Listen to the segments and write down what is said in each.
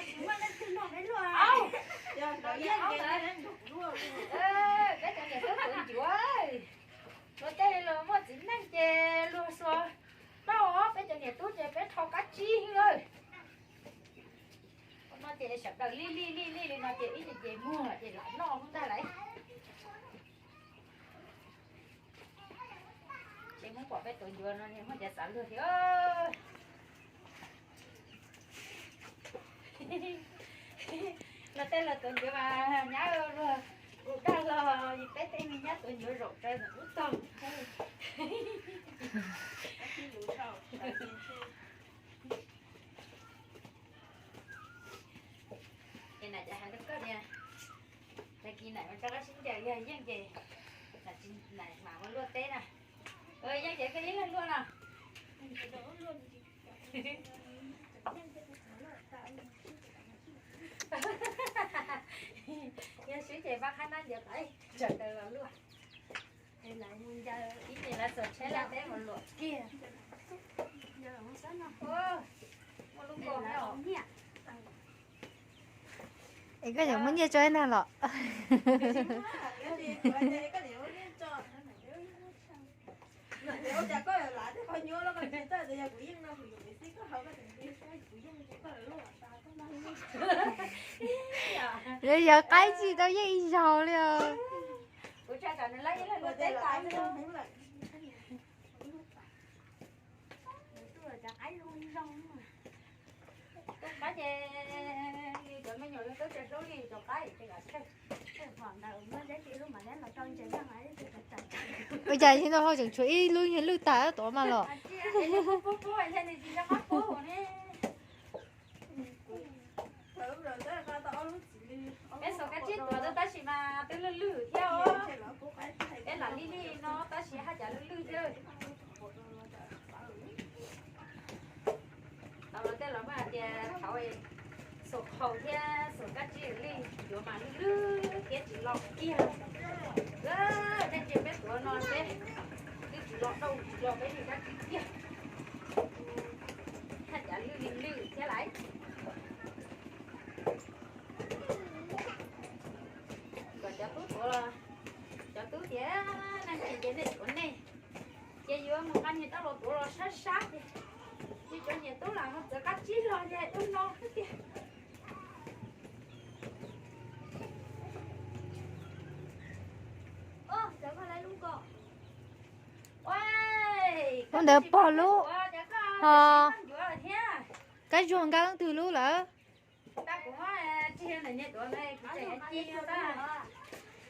Peb cov niam tub tuav ncuav, luag tej los muaj txiv neej ces luag xuas tau, peb cov niam tub ces peb rho kab tsib lawm. No ces sawv daws lij lij lij lij li no ces ib ce ces muag ces lam noj ntag lauj. Ces muab pom peb tuav ncuav no muaj cov xav luag thiab. Los tej los tuav ncuav mas nyab luag kuv dag los peb tej me nyab tuav ncuav zaum tsawv ntawm ub tog. Ces nam cov hais rau koj tias, tag kis nam rov qab sib ncaws yog yeej ces nam mam ua luaj teb na. Yeej ces koj ib leeg luaj no. Yog swb ces pab qhab nab ntiav qaib sawv daws los luaj. Ib ce lawv txog tsheb lawm peb mus luam kiag. Muaj lub nkaus os. Es koj yuav muab nyiaj tso ib nag los? Yog qaib tsis tau yeej ib zaug li os. Ua cas tsis tau hau tseem tshuav ib lub yog lwj tag tuav mas los? Peb xuas kab tsib tuav tab sis mas twb lwj lwj thiab os. Peb lam li li no tab sis haj cas lwj lwj thiab. Tau los tej los muaj hais tias thaud xuas qhaus thiab xuas kab tsib li yuav mas lwj lwj thiab tsis lo kiag. Nej ntsia peb tuav no seb twb tsis lo dauj tsis lo peb li kab tsib kiag. Haj cas lwj li lwj thiab lawm. Kom cov tub tuav los, cov tub tias nej ntsia ces nej tuav nej, ces yuav mus nqa niag dab los tuav los sab sab ces, ces cov niam tub lam ho txawv qab tsib los ces ub no xwb tiag. Lub ntawd pog lub ho. Kab zuag nkag leej twg lub lawm?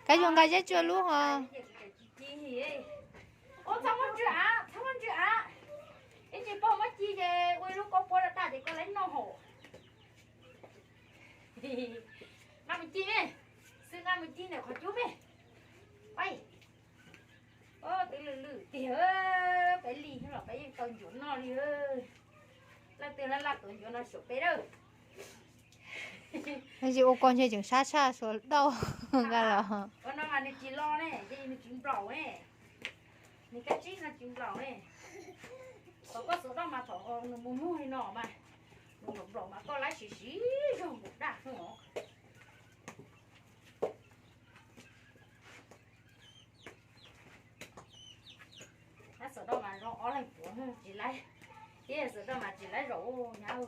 Kab zuag nkag Zeb Tsua lub ho. Txhob muab ntsw av, txhob muab ntsw av. Ib tsis pog muab ci ces ua ib lub koj puab rau daj ces koj laiv noj hauv. Nqa mus ci me, xwb nqa mus ci ntawm qhov cub me. Twb lwj lwj tiag, peb li los peb yeej tau ncuav noj li. Leej twg laj laj tuav ncuav no xyuas peb lawm. Tab sis ua koj ntshe tseem sab tshaj xuas dauj nqa los. Ua no mas nws tsis lo ne, ces nws tsis nplaum ne. Nws kab tsib no tsis nplaum ne. Thaum koj xuas dauj mas thaum nws mus muag li no mas, nws nplaum nplaum mas koj laib siv siv zog npaum daj xwb os. Nab xuas dauj mas zoo ob leeg tuav tsis laib, thiab xuas dauj mas tsis laib zaum nyab.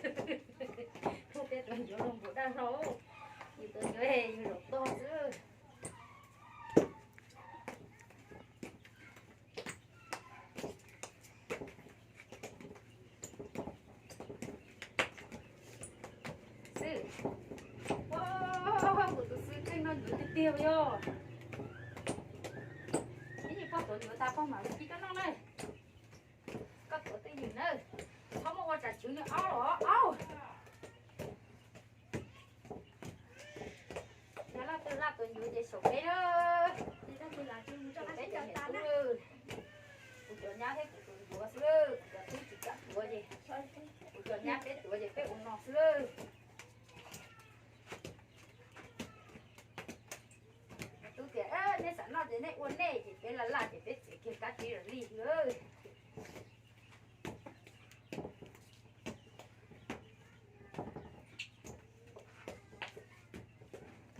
Tej tuav ncuav zoo npaum daj hlau, yus tuav ncuav yus zaum tog xwb. Xwb, kuv tus xwb tseej no ncuav tiag tiag yog. Ib yim pog tuav ncuav tas pog mam li ci koj noj na. Koj tuav twj ywm na, txhob muab ua tsam chwv nws aub los aub. Nyab laj twg laj tuav ncuav ces xyaum peb na. Peb cov niam tub, kuv cov nyab thiab kuv tuav ncuav xwb, kuv cov tub tsis kam tuav ces, kuv cov nyab peb tuav ces peb ua no xwb. Tub tias nej xav noj ces nej ua nej, ces peb laj laj ces peb txiav kiag kab tsib li xwb.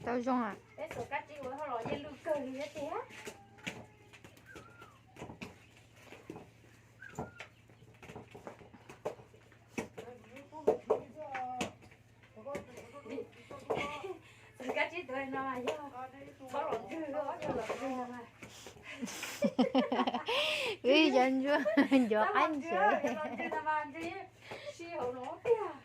Tau zoo a. Peb xuas kab tsib ua hauj lwm yeej lwj kawg li thiab tiag. Xuas kab tsib tuav no mas yog txhob los ntswg, txhob los ntswg no mas. Wb cov ntsuag nco qab ntswg, los ntswg no mas ntswg sib hauv no tiag.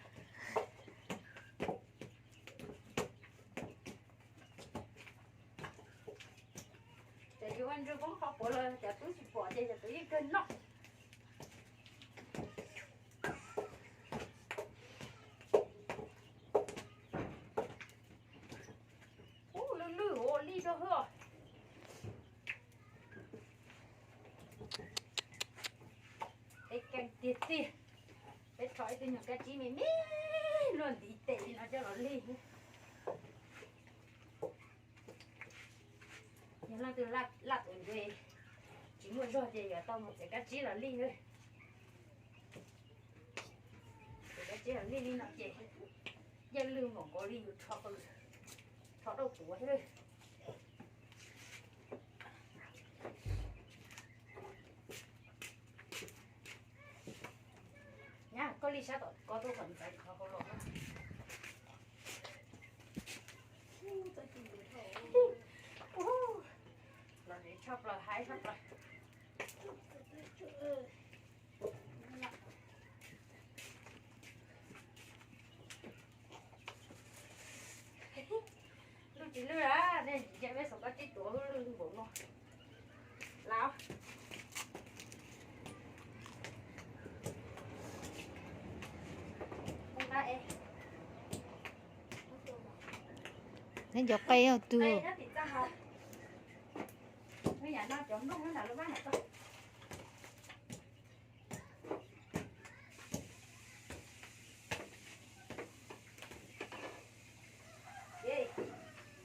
Ces yus ua ntsuag poob qhov puav los cov tub tsis pom ces cov tub yeej kawg noj. Ub, lwj lwj ua lij rau hwb. Peb keej tiag tiag. Peb rho ib tug nyuag kab tsib me me luaj ntiv tes li no coj los lig. Yog leej twg laj tuav ntsuag tsis muaj zog ces yuav tau mus txiav kab tsib los lig. Txiav kab tsib los lig li no ces yeej lwj npaum nkaus li yus rho, rho rau tuav thiab. Nyab, koj lig sab tom ko tuaj kom ntxeev qhov hauv los. Los tshaj plaws, haib tshaj plaws. Lwj tsis lwj a, nej tsis ntsia peb xuas kab tsib tuav lwj npaum no. Laus. Neb cov qe twg?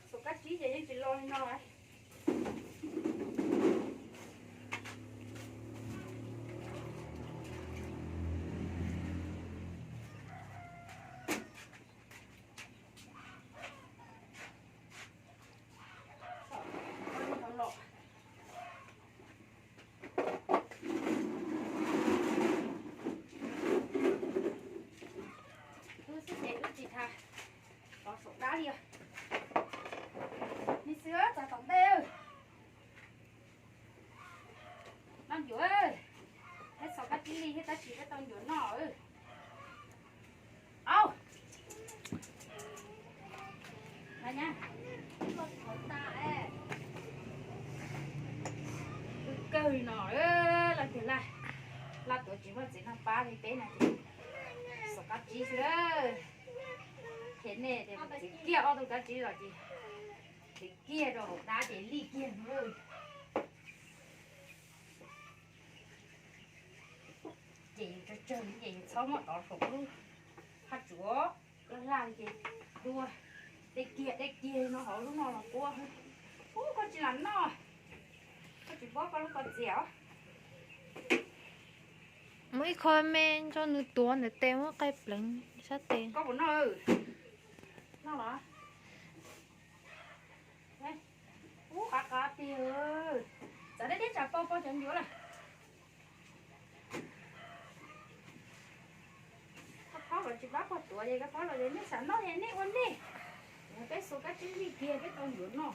Xuas kab tsib ces yeej tsis lo li no. Wb xwb ces wb tsis tas tov saum dab li os. Ni xwb txog tom ntej. Noj ncuav, peb xuas kab tsib lig thiab tab sis peb tau ncuav noj. Au, lwj kawg li no, leej twg laj, laj tuav tsis muaj txiv neej pab li peb no ces xuas kab tsib xwb. Qhia nej tias txiav kiag ob tug kab tsib los ces txiav kiag rau hauv dab ces lij kiag no. Ces yus tsawg tsawg ces yus txhob muab tov saum lub haj tsuav laj laj li ces dua dej kiag dej kiag no hauv lub no los quaj. Ub, koj tsis lam noj, koj tsis paub koj lub koj txias os. Muab ib qho me nrog nws tuav ntawm tes muab qe pleev sab tes. Koj puas noj? Noj los? Ub, qav qav tiag. Txawm deb deb tsam pau pau cov ncuav lawm. Koj phob los tsis pab pog tuav es koj phob los es nej xav noj es nej ua nej. Peb xuas kab tsib lig kiag peb tau ncuav noj.